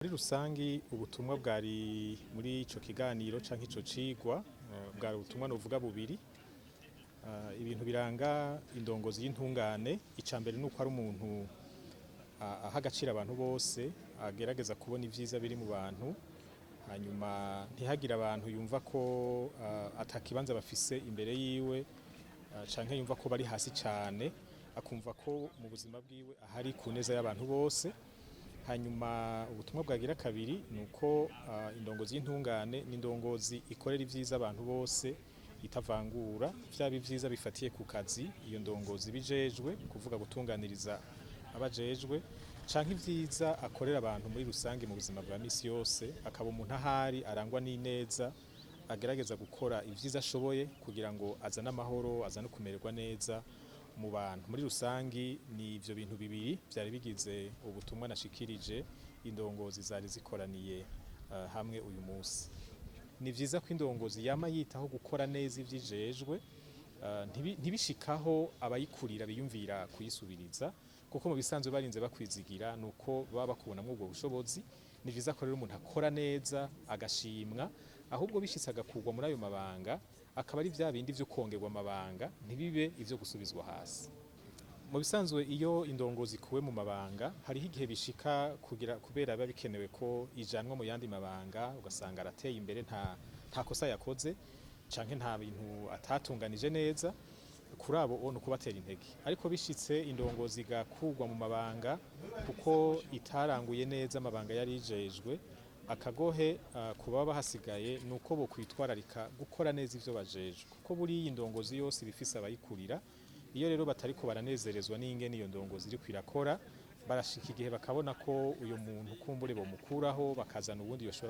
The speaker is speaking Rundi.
Muri rusangi, ubutumwa bwari muri ico kiganiro canke ico cigwa bwari ubutumwa novuga bubiri. Ibintu biranga indongozi y'intungane, ica mbere nuko ari umuntu aha agaciro abantu bose, agerageza kubona ivyiza biri mu bantu, hanyuma ntihagire abantu yumva ko ata kibanza bafise imbere yiwe canke yumva ko bari hasi cane, akumva ko mu buzima bwiwe ahari ku neza y'abantu bose. Hanyuma ubutumwa bwagira kabiri ni uko indongozi y'intungane n'indongozi ikorera ivyiza abantu bose itavangura, vyaba ivyiza bifatiye ku kazi iyo ndongozi bijejwe, kuvuga gutunganiriza abajejwe, canke ivyiza akorera abantu muri rusange mu buzima bwa misi yose, akaba umuntu ahari arangwa n'ineza, agerageza gukora ivyiza ashoboye kugira ngo azane amahoro, azane kumererwa neza mu bantu muri rusangi. Ni ivyo bintu bibiri vyari bigize ubutumwa nashikirije indongozi zari zikoraniye hamwe uyu munsi. Ni vyiza ko indongozi yama yitaho gukora neza ivyijejwe, ntibishikaho abayikurira biyumvira kuyisubiriza, kuko mu bisanzwe barinze bakwizigira nuko baba bakubonamwo ubwo bushobozi. Ni vyiza ko rero umuntu akora neza agashimwa, ahubwo bishitse agakurwa muri ayo mabanga, akaba ari vya bindi vyo kongerwa amabanga, ntibibe ivyo gusubizwa hasi. Mu bisanzwe, iyo indongozi ikuwe mu mabanga, hariho igihe bishika kugira kubera biba bikenewe ko ijanwa mu yandi mabanga, ugasanga arateye imbere, nta kosa yakoze canke nta bintu atatunganije neza. Kuri abo ni ukubatera intege. Ariko bishitse indongozi igakurwa mu mabanga kuko itaranguye neza amabanga yari ijejwe, akagohe ku baba bahasigaye ni uko bokwitwararika gukora neza ivyo bajejwe, kuko buriya indongozi yose iba ifise abayikurira. Iyo rero batariko baranezerezwa n'ingene iyo ndongozi iriko irakora, barashika igihe bakabona ko uyu muntu kumbure bomukuraho, bakazana uwundi yoshobora.